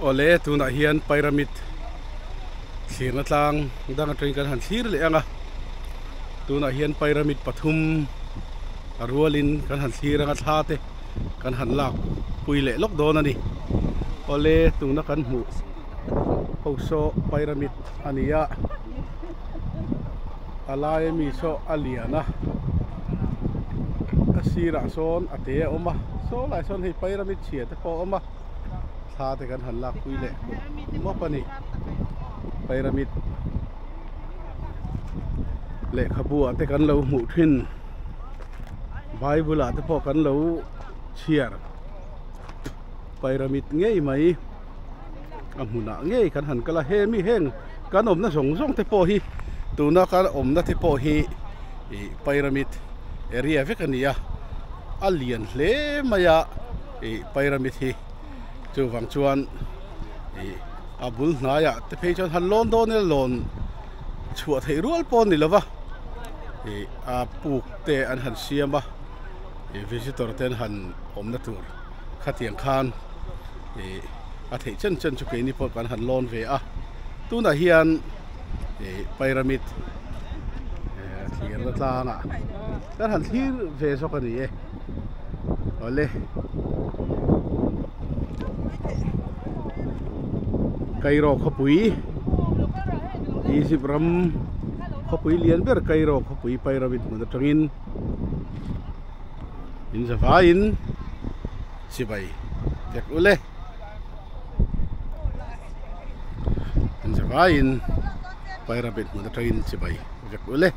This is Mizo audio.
Awle tunah hian pyramid thlirna tlang dang atangin kan han thlir leh ang a tunah hian pyramid pathum a rualin kan han thlir ang a thla te kan han lak pui leh lawk dawn a ni awle tuna kan hmuh ho saw pyramid a ni a a laia mi saw a lian a a sirah sawn a te a awm a saw lai sawn hei pyramid chhia te pawh a awm a thla te kan han lak pui leh mawp a ni pyramid lehkhabu ah te kan lo hmuh thin bible ah te pawh kan lo chhiar pyramid ngei mai a hmunah ngei kan han kal a hemi heng kan awmna zawng zawng te pawh hi tuna kan awmna te pawh hi ih pyramid area vek a ni a a lian hle mai a ih pyramid hi chuvang chuan ih a bul hnaiah te phei chuan han lawn dawn ila lawn chhuah theih rual pawh a ni lo va ih a puk te an han siam a ih visitor te an han awmna tur khatiang khan ih a theih chen chen chu keini pawh kan han lawn ve a tunah hian ih pyramid eh thlirna tlangah kan han thlir ve zawk a ni e awle Cairo khawpui Egypt ram khawpui lian ber Cairo khawpui pyramid hmun atangin in zavaiin chibai vek ule in zavaiin pyramid hmun atangin chibai vek ule.